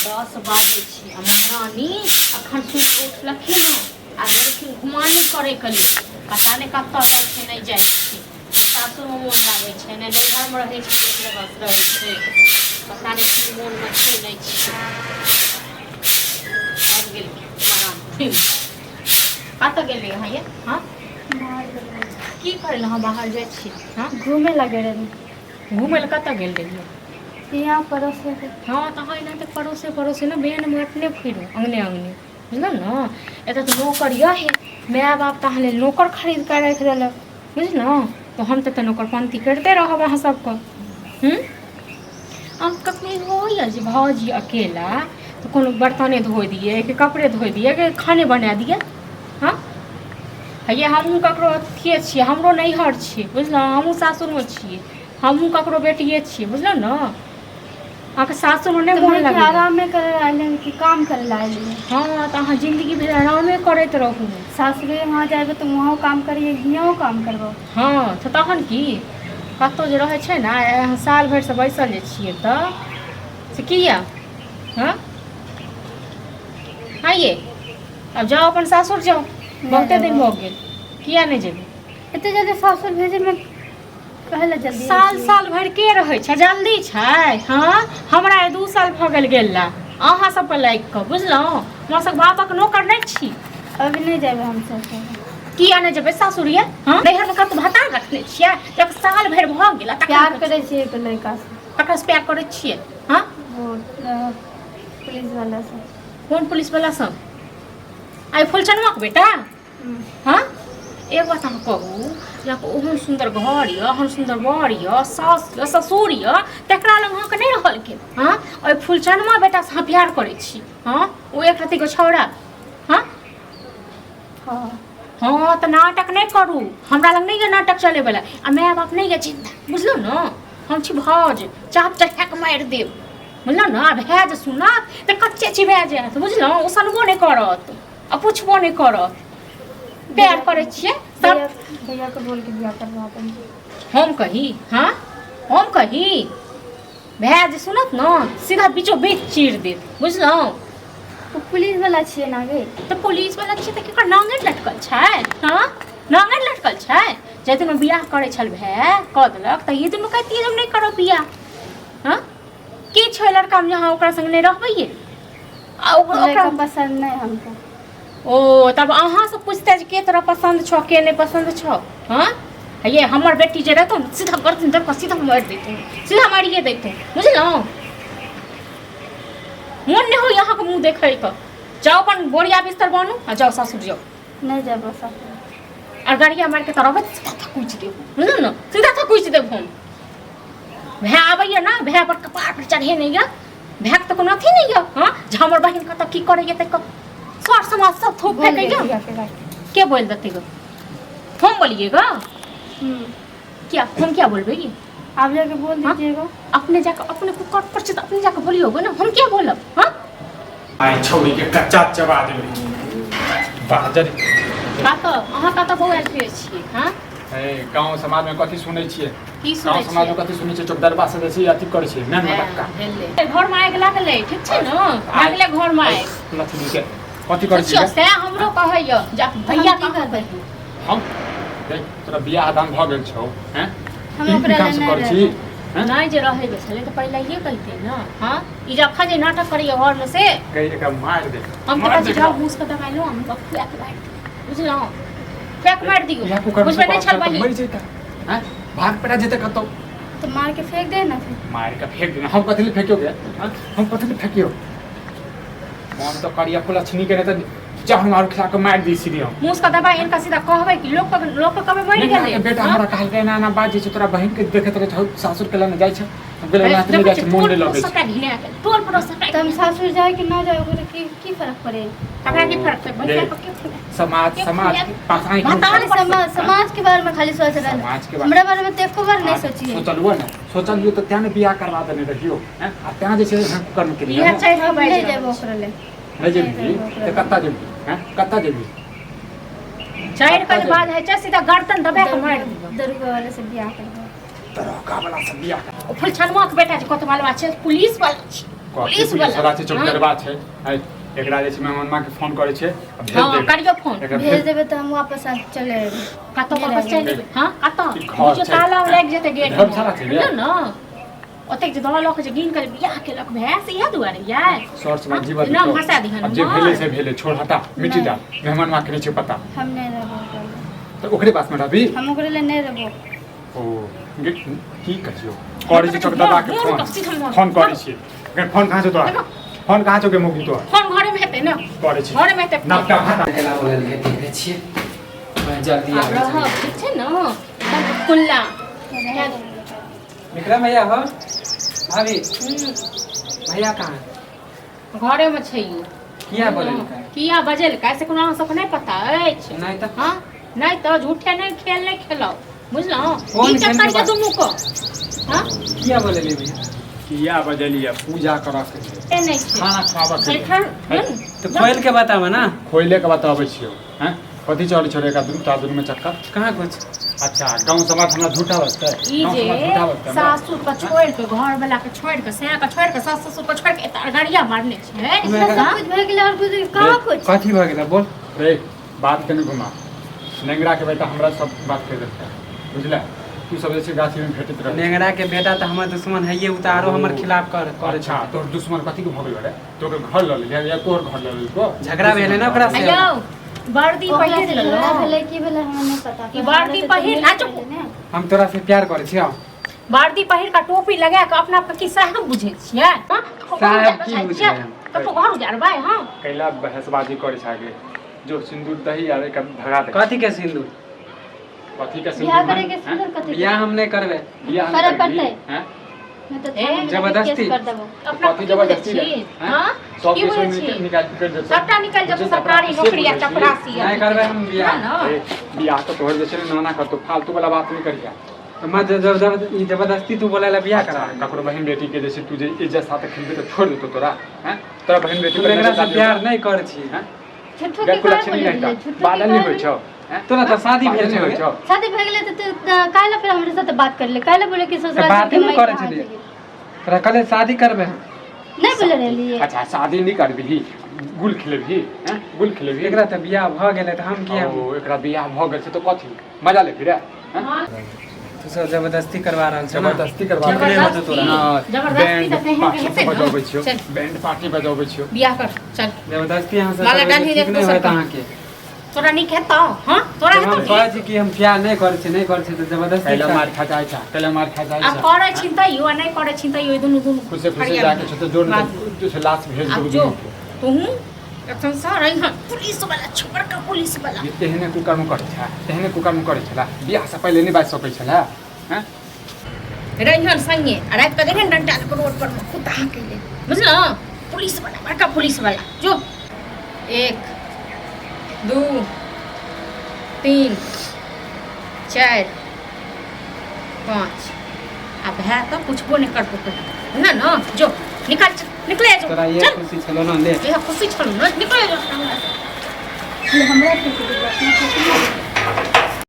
10 बाजै छै आ महारानी अखन सुति कऽ उठलखिन हँ आ गेलखिन घुमानी करैके लेल। पता नहि कतऽ जाइ छै, नहि जाइ छै। ने सासुरमे मोन लागै छै, ने नैहरमे रहै छै, एक जगह रहै छै। पता नहि की मोनमे छै, नहि छै। आबि गेलखिन महारानी घुमि। कतऽ गेलियै अहाँ ये? हँ, की करै लए अहाँ बाहर जाइ छी? हँ, घूमे लगे रही। घूमै लए कतऽ गेल रहियै? यहाँ पड़ोस के। हँ, तऽ अहाँ एनाहिते पड़ोसे पड़ोसे ने बेन माटने फिरू अङ्गने अङ्गने, बुझलहुँ ने? एतऽ तऽ नौकर यऽ, माय बाप तऽ अहाँ लेल नौकर खरीद कऽ राखि देलक, बुझलहुँ? तऽ हम तऽ नौकरपन्थी करिते रहब अहाँ सबके। हूँ, आब कखनो इहो होइए जे भाउजी अकेला तऽ कोनो बर्तने धोइ दियै कि कपड़े धोइ दियै कि खाने बना दियै? हँ, हैया हमहूँ ककरो अथिए छियै, हमरो नैहर छियै, बुझलहुँ? हमहूँ सासुरमे छियै, हमहूँ ककरो बेटिए छियै, बुझलहुँ ने? अहाँके सासुरमे नहि तऽ मोन मायके लगैए? आरामे करे लए आयल हन कि काम करे लए आयल हन? हँ, तऽ अहाँ जिन्दगी भरि आरामे करैत रहू। सासुरे वहाँ जायबे तऽ वहाँ काम करिए, हियाँ काम करबो। हँ, तऽ तहन की? कतहु जे रहै छै ने, अहाँ साल भरिसँ बैसल जे छियै तऽ से किया? हँ हँ, ये आब जाउ, अपन सासुर जाउ। बहुते दिन भऽ गेल। किया नहि जेबै? एते जल्दी सासुर भेजैमे कहै लए जल्दी? साल साल भरि के रहै छै? जल्दी छै? हँ, हमरा आइ 2 साल भऽ गेल गेल ला अहाँ सबके लागि कऽ, बुझलहुँ? हमरा सब बापक नौकर नहि छी। अभी नहि जेबै हम सासुर। किया नहि जेबै सासुर ये? हँ, नैहरमे कतौ भतार रखने छियै? जब साल भरि भऽ गेल आ तखन प्यार करै छियै एक लड़का से। ककरासँ प्यार करै छियै? हँ, वो पुलिस वाला से। कोन पुलिस वाला सब? आइ फुलचनवाके बेटा? हँ, एक बात अहाँ कहू जे अहाँके ओहन सुन्दर घर यऽ, ओहन सुन्दर बर यऽ, सास यऽ, ससुर यऽ, तकरा लग अहाँके नहि रहल गेल? हँ, ओहि फुलचनमा बेटासँ अहाँ प्यार करै छी? हँ, ओ एक रत्तीके छौड़ा? हँ? हँ। हँ, तऽ नाटक नहि करू। हमरा लग नहि यऽ नाटक चलैवला आ माय बाप नहि यऽ जिन्दा, बुझलहुँ ने? हम छी भाउज, चाप चढ़ा कऽ मारि देब, बुझलहुँ ने? आ भए जे सुनत तऽ कच्चे चिबा जायत, बुझलहुँ? ओ सनबो नहि करत आ पुछबो नहि करत। प्यार करै छियै सब? भैया के बोल के बियाह करवा देंगे। हम कही? हँ, हम कही? भए जे सुनत ने, सीधा बीचो बीच चीर देत, बुझलहुँ? ओ पुलिस वाला छियै ना गे। तऽ पुलिस वाला छियै तऽ केकर नांगरि लटकल छै? हँ, नांगरि लटकल छै? जाहि दिनमे बियाह करै छल भाय, कऽ देलक तऽ ई दिनमे कहितियै जे हम नहि करब बियाह। हँ, की छै लड़कामे जे अहाँ ओकरा संग नहि रहबैये? आ ओकरा ओकरा पसंद नहीं हमको। ओ, तब अहाँ से पूछते जे के तोरा पसंद छौ, के नहीं पसंद छौ? हाँ, ये हमर बेटी जे रहतौ ने, सीधा गर्दन दर सीधा मारि देतौ, सीधा मारिए देतौ, बुझलहुँ? मोन नहि होइए अहाँके मुँह देखैके। जाउ, अपन बोरिया बिस्तर बनू आ जाउ, सासुर जाउ। नहीं जाबो सासुर। आ गड़िया मारि के तऽ रहबै, सीधा थकुचि देब, बुझलहुँ ने? सीधा थकुचि देब हम। भाय आबैए ने, भाय पर कपार पर चढ़े नहि यऽ। भायके तऽ कोनो अथी नहि यऽ। हँ, जे हमर बहिन कतऽ की करैए तऽ सर समाज सब थूक बोल फेकैए। दे भैया के बात। के बोल देते गो? हम बोलिएगा? क्या, हम क्या बोलबे? आप जाके बोल हाँ? दीजिएगा। अपने जाके, अपने कुकर पर छै तऽ अपने जाके बोलियोगे ने, हम क्या बोलब? हाँ। आइ छौड़ी के कच्चा चबा देबै बाजर। कतऽ अहाँ, कतऽ बौआयल फिरै छियै? हाँ? ए, गाँव समाज में कथी सुनै छियै? की गाँव सुनै समाज में छियै? कथी सुनै छियै? चौकदरबा से बेसी अथी करै छियै मेन मटक्का। भेलै, घरमे आगि लागलै, ठीक छै ने? लागलै घरमे आगि। लक्ष्मी के कथी करै पुछियौ छियै? सएह हमरो कहैया जे भैया हम की कहाँ करबै? कहियौ। हम देख, तोरा बियाह दान भऽ गेल छौ? हैं? हम ई ओकरा काम लए सब नहि करै छी? हैं? नहि जे रहै के छलै तऽ पहिलहिए कहितै ने। हँ, ई जे अखन जे नाटक करैया घरमे से गई, एकरा मारि दे। हम तऽ मारि कहै छी दे। जाउ, मूस के दबाइ लो, हम खुआ के मारि दियौ, बुझलहुँ? खुआ के मारि दियौ। इएह कुकर बुझबै नहि छल बहिन। मरि जैता हैं, भाग पड़ा जेतै कतौ। तो मार के फेंक दे ना फिर। मारि के फेंक देना। हम कथी ले फेंकियो गे? हैं? हम कथी ले फेंकियो? मन तऽ करिया फुलक्षणी के नहि तऽ जहन मारू खिला के मारि दी सीधे हम। मूस के दबाइ इनका सीधा कहबै कि लोक के, लोक के कहबै मरि नहि, गेलै। के बेटा। हँ? हमरा कहलकै एना एना बात जे छै, तोरा बहिन के देखैत रहै छौ, सासुर के लने जाइ छै। हम कहलियै एना तऽ नहि देखै जाइ छै, छियै, मोन टोल नहि लगै पड़ोस छै। सबटा घिना गेल, टोल पड़ोस सबटा। तो हम सासुर जाए कि ना जाए, ओकरा की की फर्क पड़े? तकरा की फर्क छै भैया ले। के? के समाज के समाज के पास आँखि नहि भतार छै। खाली समाज समाज के बारे में खाली सोच रहा। समाज के बारे हमरा बारे में तो एको बार नहीं सोचिए। सोचलुओ ने, सोचलियो तऽ तें ने बियाह करवा देने रहियो हैं? आ तें जे छै हम कर्म के इएह चढ़ि कऽ हम बाजि नहीं रहल जेबो छै। ओकरा ले। नहि जेबही तऽ कतऽ जेबही हैं? कतऽ जेबही? चढ़ि कऽ जे बाज होइ छै, सीधा गर्दन दबा कऽ मारि दियौ। दरोगा वाले से बियाह करबो। दरोगा वाला से बियाह कर। ओ फुलछनुआ के बेटा जे कोतवालवा छै, पुलिस वाला छै। पुलिस पुलिस वाला वाला छै, चौकीदारबा छै। आइ एकरा जे छै मेहमान माँ के फोन करै छै आ भेज हँ देब। करियौ फोन। एकरा भेज भेज देबै तऽ हम वापस आ चलि अयबै। कतऽ वापस चलि एबै? हँ कतऽ? ई घर बुझियौ छै। ताला लागि जेतै गेट। धर्मशाला छै रे। बुझलियौ ने, ओतेक जे दवा लऽ के जे गिन के बियाह केलक भाय से इएह दुआरे यार। सर समाज जीवन नाम हँसा दिहन अब जे हमर। भेलै से भेलै, छोड़ हटा मिटी दा। मेहमान माँ के नहि छै पता। हम नहि रहबो ओकरा लए। तऽ ओकरे पास मे रहबी? हम ओकरे लए नहि रहबो। ओ गे, की कहियो करै छै चौकीदारबा के फोन। फोन करै छियै। गे, फोन कहाँ छौ तोरा? फोन कहाँ छौ गे मौगी तोरा? फोन घरे में हेतै ने। करै छी। घरे में हेतै फोन। नापटा भाता केना बोलल के देखै छियै, जल्दी आब आबै रहब छै। ठीक छै ने, एकदम खुल्ला। विक्रम भैया हो, भाभी भैया कहाँ? घरे में छै यौ। किया बोलल? किया बजेलकै से कोनो अहाँ सबके नहि पता अछि? नहि तऽ। हँ नहि तऽ झूठे नहि खेल नहि खेलाउ, बुझलहुँ? कोन की खेल चक्कर के ये बात? दुनू को? हँ किया बोललियै भैया? किया बजलियै? पूजा करऽ के छै, ए नहि छै। खाना खुआबऽ के छै। बैठल तऽ खोलि के बताबऽ ने। खोइले के बताबै छियौ। हैं कथी चलै छौ रे एकरा दुनू ता दुनू में चक्कर? कहाँ कुछ। अच्छा गाँव समाज हमरा झूठा बजतै? ई गाँव जे समाज झूठा बजतै हमरा? सासुर के छोड़ि के, घर वाला के छोड़ि के, सैया के छोड़ि के, सास ससुर के छोड़ि के एतऽ अरगरिया मारने छै। इतना सब कुछ भए गेलै और कुछ कहाँ कुछ? कथी भऽ गेलै बोल। रे बात के नहि घुमा, नेंगरा के बेटा हमरा सब बात कहि देलकै, बुझले? तू सब जे छै गाछी में भेटैत रह। नेंगरा के बेटा तऽ हमर दुश्मन हैये, उ तऽ आरो हमर खिलाफ कर करै अच्छा छै। तोहर दुश्मन कथी के भऽ गेल रे? तोहर घर लऽ लेलियै या तोहर घर लऽ लेलको? झगड़ा भेलै ने ओकरा से। अयौ वर्दी ओकरा पहिर से झगड़ा लेलहुँ। भेलै की भेलै हमरा नहि पता। ई वर्दी पहिर ना चुप। हम तोरा से प्यार करै छियौ। वर्दी पहिर कऽ टोपी लगा कऽ अपना आपके की साहब बुझै छियै? हँ? साहब की बुझबै हम? कतौ घर उजारबै? हँ कैला बहसबाजी करै छै आगे? जो सिंदूर दही आर एकर भगा दे। कथी के सिंदूर? कथी के सिंदूर? बियाह करे के सिंदूर कथी? बियाह हम नहि करबै। बियाह करे नहि करबही? पड़तै। हैं? नहि तऽ ए, थाना में जाके जबरदस्ती। केस कर देबो। अपना कथी जबरदस्ती रे? छी? हैं? हँ सब की के बुझै सुनि छी? निकाल के देतौ। सबटा निकलि जेतौ, बुझै सरकारी चपरासी नौकरी आ बुझै छी। चपरासी आ नहि करबै हम बियाह। ना। ए, बियाह तऽ तोहर जे छै ने नाना करतौ, फालतू वाला बात नहि करिहा। तऽ मत ई जबरदस्ती तू बोलै ला बियाह करा। अच्छा, ककरो बहिन बेटी के जैसे तू जे इज्जत साथ खेलबे तऽ छोड़ देतौ तोरा? हैं तोरा बहिन बेटी तू पर एकरा नजर से डालियौ? प्यार नहि करै छी। हैं? झूठो के गैर काहे कुलक्षणी बोलै नहि छलै? तऽ झूठो के बादल नहि काहे होइ छौ? हैं? तोरा तऽ शादी बादल भेल नहि होइ छौ। छौ? शादी भए गेलै तऽ तू काहे ला फेर हमरे साथे बात करले? काहे ला बोले कि ससुराल बाते चलके नहि मायके करै कहाँ छलियै। चलियै? तोरा कहले शादी करबै हम। नहि बोले रहलियै? अच्छा शादी नहि करबिही, गुल खेलेबही? हैं गुल खेलेबही? एकरा तऽ बियाह भऽ गेलै तऽ हम किया? ओ एकरा बियाह भऽ गेल छै तऽ कथी मजा लेबही रे? हैं? तू सब जबरदस्ती करवा रहल छ ने? जबरदस्ती करवा ठीक नहि होतौ तोरा। जबरदस्ती बैंड तऽ तेहन पार्टी हेतै ने। बजबै छियौ। चल। बैंड पार्टी बजबै छियौ। बियाह कर चल। जबरदस्ती अहाँ सब माला करबै तऽ डालही ठीक देख नहि दोसर होयत पर। अहाँके। तोरा नीक हेतौ? हँ तोरा जब हम हेतौ कहै नीक? छी कि हम प्यार नहि करै छी, नहि करै छी तऽ जबरदस्ती कैला मार खा जाइ छै, कैला मार खा जाइ आब छै? करै छी तैयो आ नहि करै छी तैयो, ई दुनू दुनू खुशे खुशे फरियाद। जाके छौ तऽ जोर बात। जे छै लाश भेज आब देबौ जो दुनू के। तोहूँ एखन से रहिहन पुलिस वाला छौ, बड़का पुलिस वाला। ये तेहने कुकर्म करै छै, तेहने कुकर्म करै छला, बियाह से पहिले नहि बाजि सकै छला? हैं रहिहन संगे आ राति कऽ देखहन डंटा लऽ कऽ रोड पर मे कुत्ता हँकै ले, बुझलह? पुलिस वाला, बड़का पुलिस वाला। जो 1 2 3 4 5 आ भाय तऽ पुछबो नहि करतौ तोरा ना ना। जो निकल, चल, निकले जो। तोरा ये चल। खुशी छलो ने ले। इएह खुशी छलौ ने, निकले जो। हमरा खुशी भेल, अपना खुशी नहि।